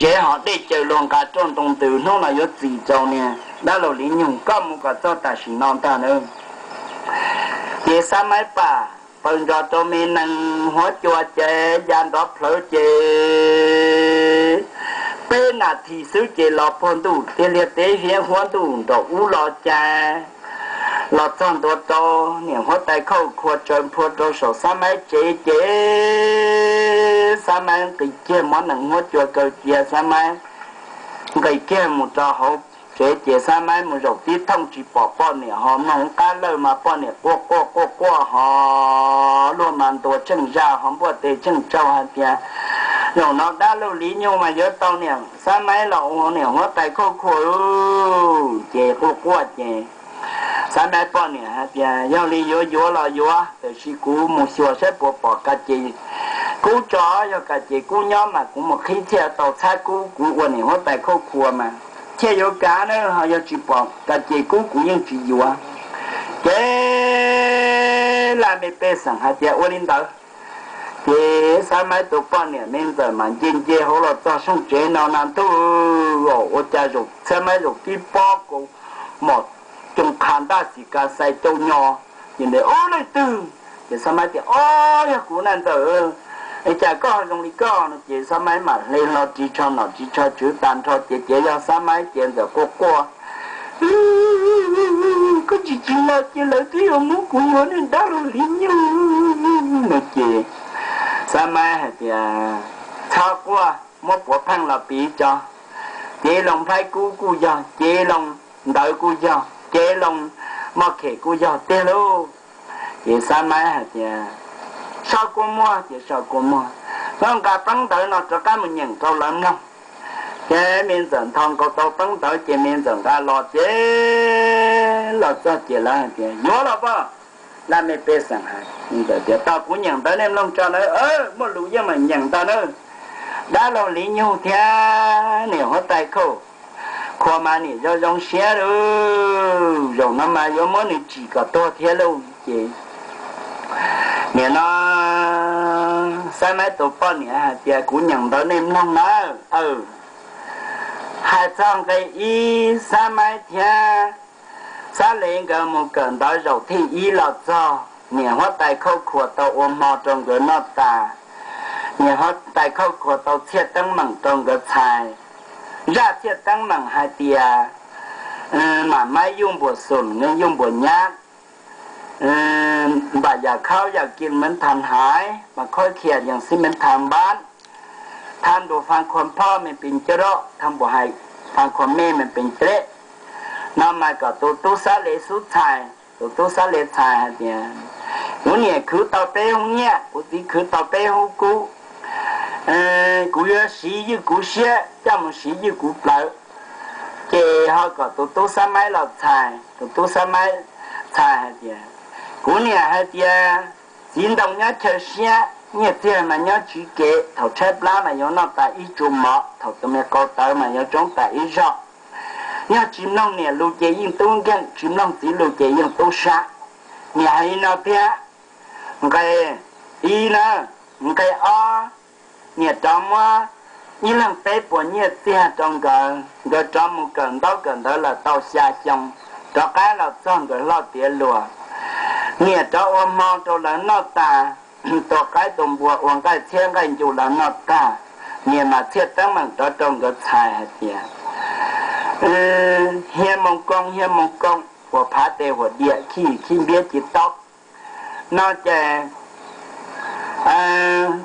Kev hov dej caws luag nqa roj ntoo ntws hnub no yuav txis rau niag dab laug Liv Nyug, koj mus kom txog tam sim no ntag na. Ces Xab Maib pam paws ntsos rau me nees huab cua ces ya nrov plhawv ces peb nas this xwb ces los puag ntuj tiag liag teb hiab huab ntuj nraum ub los cas los txog ntua rau niam huab tais Khauj Khua tsaws nphua rau saum Xab Maib tsev ces Xab Maib nqis kiag muab nees huab cua kaw cia, Xab Maib nqis kiag mus rau hauv tsev ces Xab Maib mus zaum tib thooj tsis pom poj niam, ho mloog qab lawj mas poj niam quaj quaj quaj quaj ho luag mas ntuas tsheej zaj ho npuaj tes tsheej tsaug hais tias, zaum no dab laug Liv Nyug mas yuav tau niam Xab Maib los ua niam huab tais Khauj Khua ces quaj quaj ces Xab Maib poj niam hais tias, yog li yuav yuav los yuav, tiam sis kuv mus xyuas saib puas pom kas ces kub tso, yog kas ces kub nyob mas kuv mus qhib thiaj tau txhab kub, kuv ua niam huab tais Khauj Khua mas thiaj yuav kav na, ho yog tsis pom kas ces kub kuv yeej tsis yuav. Ces laj mej pej xeem hais tias ua li ntawd. Ces Xab Maib tus poj niam me ntxawm mas nce nce hauv los txog sooj tsev no na, ntuj, ua cas zaum Xab Maib zaum tib pob kaus mom coo qha ntaj xim kas xais cau nyo, ces ntes ob leej twg. Ces Xab Maib tias, ob, yog kuv na ntxawm, es cas koj zoo li koj no? Ces Xab Maib mam hle hlo ris tsho nom ris tsho tswv tag nrho ces ces yog Xab Maib ces ntxawm quaj quaj, koj tsis tsis los ces lawv twb yuav muab kuv yuav niag dab laug Liv Nyug no ces Xab Maib hais tias, txhob quaj, muab puav pheej los piv tso, cev loo nplhaib kub kuj yog, cev loo ntawv kuj yog, cev loo moj khem kuj yog tiag lauj. Ces Xab Maib hais tias, sau kua muag, ces sau kua muag, koj nqa peeb ntawv no rov qab mus nyeem rau lawv mloog. Ces me ntxawm nthos nkaus tau peeb ntawv ces me ntxawm nqa los ces los txog ces lawv hais tias, yuav los poj, laj mej pej xeem hais, ntxawm tias, tau kuv nyeem ntawv nej mloog tso na, muaj lus yeej meem nyeem ntag na. Dab laug Liv Nyug thiab niam huab tais Khauj Khua mas niam zoo zoo siab lauj, zaum no mas yuav muab nws tsim kom tuag thiab lauj. Ces nim no Xab Maib tus poj niam hais tias, kuv nyeem ntawv nej mloog nawb. Hais txog nqe ib, Xab Maib thiab Xab Lev nkawd mus kawm ntawv zaum thij ib los txog, niam huab tais Khauj Khua tau ua hmo rau nkawd noj tas, niam huab tais Khauj Khua tau txhiaj teeb meem rau nkawd txhais. Zaj txhiaj teeb meem hais tias, mam maib yuj npuas xum, yuj npuas nyab, npam yam khaub yam kim mev thas haiv mas khaub khiam yam xib mev thas npab, thas ntuas fas khuas phob me pes coj roj, thas npuas hais fas khuas me me pes cleb. No mas kom tus tub Xab Lev xub txhais, tus tub Xab Lev txhais hais tias, kuv niam khwv tau peb hub nyiaj, kuv txiv khwv tau peb hub kub, kuv yuav siv ywj kuv siab coj mus siv ywj kuv plawv. Ces ho kom tus tub Xab Maib los txhais, tus tub Xab Maib txhais hais tias, kuv niam hais tias, txiv ntoo nyob chaw siab, nyiaj txiag mas nyob tswv kev, thaum tshaib plab mas yuav noj tas ib tsu mov, thaum tus me qau tawv mas yuav tsoob tas ib zaug. Yog tsis mloog niam lus ces yeej tub nkeeg, tsis mloog txiv lus ces yeej tub sab. Niam hais li no thiab. Nqe ib na, nqe ob, niam rov muab ib leeg peb puas nyiaj txiag rau nkawd, nkawd rov mus kawm ntaub kawm ntawv lawm tau xya xyoo, rov qab los txog nkawd hlob tiav luas. Niam rov ua hmo rau lawv noj tas, tua qaib tua npua ua nqaij txhiab nqaij ncu lawv noj tag, niam mam txhiaj teeb meem rov rau nkawd txhais hais tias, hia moo koo hia moo koo, huas phav tes huas diam khib khib npiab ci taub. No ces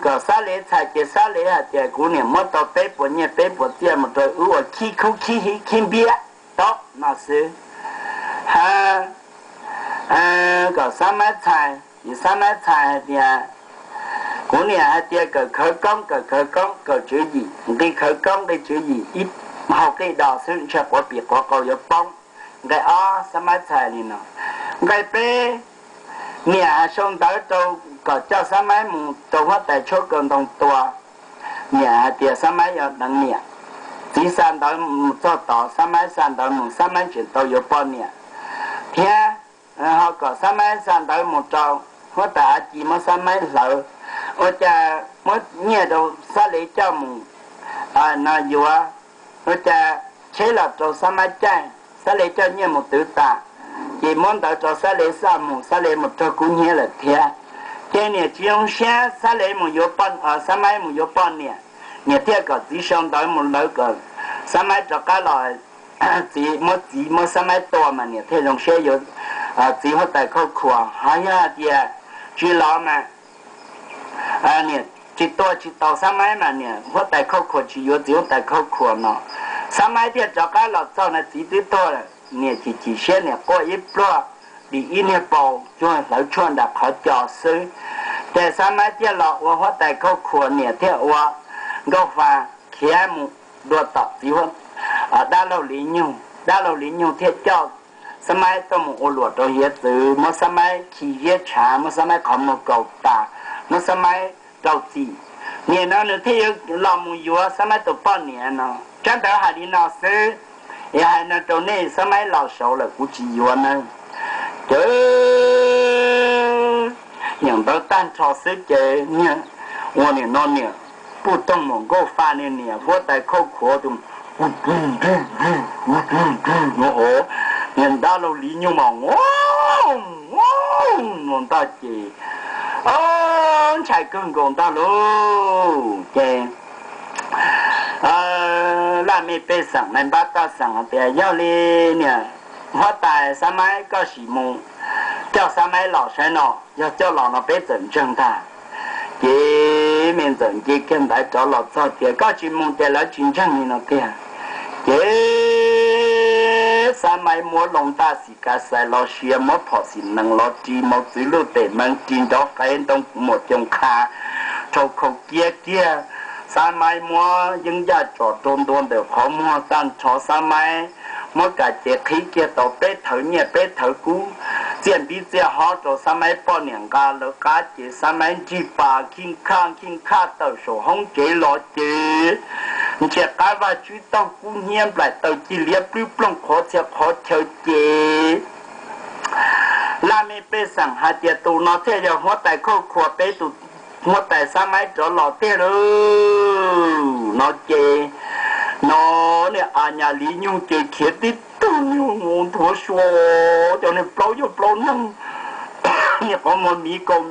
kom Xab Lev txhais ces Xab Lev hais tias kuv niam muab tau peb puas nyiaj peb puas txiaj mus rau wb ua khib khub khib hiv khib npiab taub no xwb. Ha, kom Xab Maib txhais ces Xab Maib txhais hais tias kuv niam hais tias kawm khawv koob kawm khawv koob kawm tswv yim, nqi khawv koob nqi tswv yim ib hau qij do xwb ntshai quav pim quav qau yuav poob. Nqe ob Xab Maib txhais li no. Nqe peb, niam hais sau ntawv rau kom coj Xab Maib mus rau huab tais tshuab kaw ntoo tua. Niam hais tias Xab Maib yuav deev niam. Txiv xa ntawv mus txog tod, Xab Maib xa ntawv mus, Xab Maib tseem tau yuav poj niam thiab. Ho kom Xab Maib xa ntawv mus rau huab tais Av Ci muab Xab Maib hlawv, ua cas muab nyiaj rau Xab Lev coj mus no yuav, ua cas tsheb los rau Xab Maib caij, Xab Lev coj nyiaj mus twv tas, ces muab ntawv rau Xab Lev xaj mus, Xab Lev mus raug kub hnyiab lawm thiab. Ces niam tsis zoo siab, Xab Lev mus yuav, Xab Maib mus yuav poj niam, niam thiaj kom txiv sau ntawv mus lawv kom Xab Maib rov qab los, txiv muab, txiv muab Xab Maib tua mas niam thiaj zoo siab yuav txiv huab tais Khauj Khuas. Ho yog hais tias tsis los mas niam tsis tua tsis tau Xab Maib mas niam huab tais Khauj Khuas tsis yuav txiv huab tais Khauj Khuas no. Xab Maib thiaj rov qab los txog no txiv twb tuag lawm, niam chim chim siab niam quaj ib pluag, dim ib niag paus cuag hlawv tshuaj nram qhov cos xwb. Ces Xab Maib thiaj los ua huab tais Khauj Khuas, niam thiaj ua Nkauj Fa khiav mus dua tom txiv dab laug Li Nyug. Dab laug Li Nyug thiaj coj Xab Maib tuaj mus ua luam rau hiav txwv, muab Xab Maib khi ziab tshav, muab Xab Maib qhov muag kaus tas, muab Xab Maib rau txim. Nim no nws thiaj yuav los mus yuav Xab Maib tus poj niam no. Tsab ntawv hais li no xwb, es hais no rau nej, Xab Maib los saud lawm kuv tsis yuav nawb. Ces niam ntawv tag nrho xwb ces niag ua nim no niam Puj Toog Mum Nkauj Fa niag niam huab tais Khauj Khuas tus niag dab laug Li Nyug mas ua ntag ces ntshai kawg nkaus ntag lauj. Ces Laj Mej Pej Xeem, Nais Npab Taj Xeem hais tias yog li niam huab tais Xab Maib, koj sim mus coj Xab Maib los saib no, yog coj los no peb txawm ntseeg ntag. Ces me ntxawm nce kiag ntaiv rov los txog tias koj tsis mus ces lawv tsis ntseeg li no tiag. Ces Xab Maib muab loo ntaj xim kav xais los sia, muab phom xim nees los ris, mos txwv luj tes mees ris, nrov qev ntoo muam coos qha, rhau khau kiab kiag. Xab Maib muab yeeb yaj tsom rau ntua ntawm qhov muag tag nrho, Xab Maib muab kas ces qhib kiag tau peb thawv nyiaj peb thawv kub, txiaj npib txiaj hob rau Xab Maib poj niam nqa lawv qab ces Xab Maib nrig pas khij khaj khij khaj tawm saum hoob tsev los ces ntsia qab vaj tsib taug kub hnyiab nplaim taw cig liab plwb ploog qhov txhia qhov chaw ces Laj Mej Pej Xeem hais tias tus no thiaj yog huab tais Khauj Khuas peb tus huab tais Xab Maib rov los tiag lauj no ces no niag a nyas Li Nyug ces khiav tib tug niag nthuav sua, cov niag plaub yog plaub noog, niag qhov muag miv kaus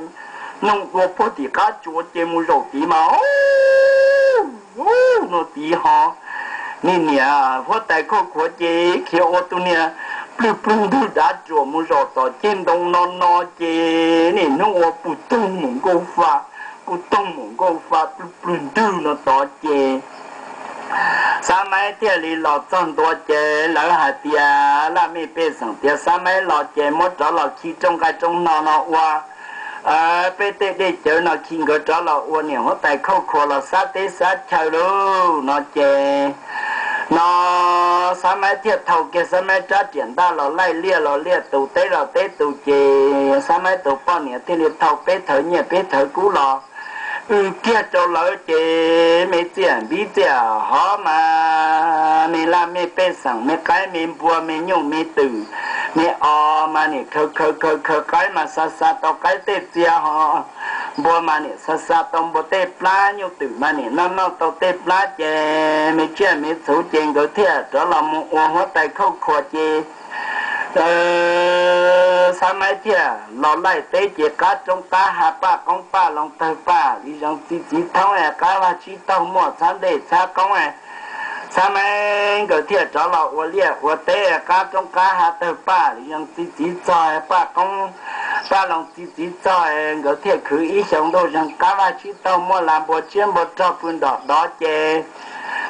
noog dua puag tim qab tsuas ces mus zaum tid mas no tid ho niag niam huab tais Khauj Khuas ces khiav ua tus niag plwg plwg ntwg dav ruam mus zaum tom ceg ntoo no no ces niaj hnub ua Puj Toog Mum Nkauj Fa, Puj Toog Mum Nkauj Fa plwg plwg ntwg no tod ces Xab Maib thiaj li los txog ntua ces lawv hais tias Laj Mej Pej Xeem tias Xab Maib los ces muab rov los khi rooj nqaij rooj hno no ua peb tej dej cawv no khi nkawd rov los ua niam huab tais Khauj Khuas los xab teb xab chaw lauj no ces no Xab Maib thiaj thau kiag Xab Maib rab riam ntaj los laij liaj los liaj tus teb los teb tus ces Xab Maib tus poj niam thiaj li thau peb thawv nyiaj peb thawv kub los w kiag rau lawv ces me txiaj npib txiaj hov mas me laj me pej xeem me qaib me npua me nyuj me twm me os mas nim khaws khaws khaws khaws qaib mas xa xa tau qaib tej txiag ho npua mas nim xa xa tau npua tej plab nyuj twm mas nim noj noj tau tej plab ces me tsiaj me txhuv ces nkawd thiaj rov los mus ua huab tais Khauj Khuas ces Xab Maib thiaj los laij teb ces qab roob qab hav paj qoob paj loo tawg paj li zoo txi txiv thoob es qab vaj tsib taug muaj txhab ntej txhab qoob Xab Maib nkawd thiaj rov los ua liaj ua teb qab roob qab hav tawg paj li zoo txi txiv txog paj qoob paj loo txi txiv txog nkawd thiaj khwv ib xyoo ntuj zeeg qab vaj tsib taug muaj las npua tsiab npua rog pw nrom dov ces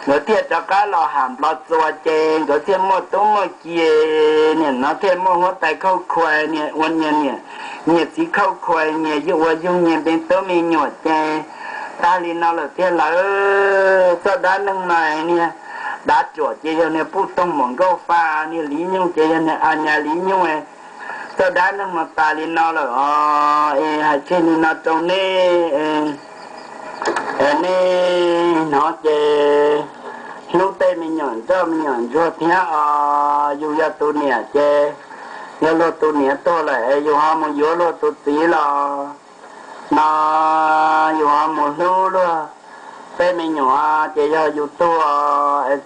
nkawd thiaj rov qab los ham nplo txuas ces nkawd thiaj muaj tub muaj ki niam no thiaj muaj huab tais Khauj Khuas niam ua niam niam nyias txiv Khauj Khuas nyias ua yug nyias me tub me nyuam ces tag li no lawm tiag lawm. Txoj dab neeg no niag dav ruam ces yog niag Puj Toog Mum Nkauj Fa, niag Li Nyug ces yog niag a nyas Li Nyug. Txoj dab neeg no tas li no lawm os. Es hais tseg li no rau nej, nej hnov ces hlub tej me nyuam nroj me nyuam ntsuag thiab os. Yus yog tus niam ces yog luag tus niam tuag lawm es yus ho mus yuav luag tus txiv los no yus ho mus hlub luag Tej me nyuam ces yog yus tug,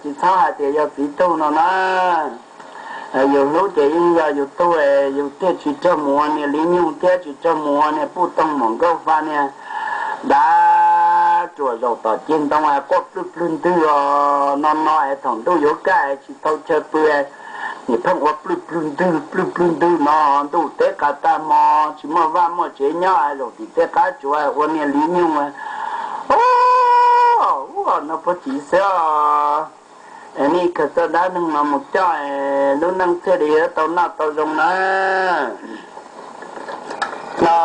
tsis txhob hais tias yog txiv tug no na. Yus hlub ces yeej yog yus tug, yus thiaj tsis raug mus ua niag li nyug thiab tsis raug mus ua niag puj toog mom nkauj fa niag dab tsuas zaum tom ceg ntoo quaj plwg plwg ntwg os. No no es thaum ntuj yuav kaj tsis tau chaw pw, nim pheej ua plwg plwg ntwg plwg plwg ntwg no, ntuj teb qas tag hmo tsis muaj vaj muaj tsev nyob, zaum tim tej qab tsuas ua niag li nyug. Ub, no puag tib xwb os. Nej khaws txoj dab neeg no mus coj, lub neej thiaj li yuav tau noj tau zoo na. No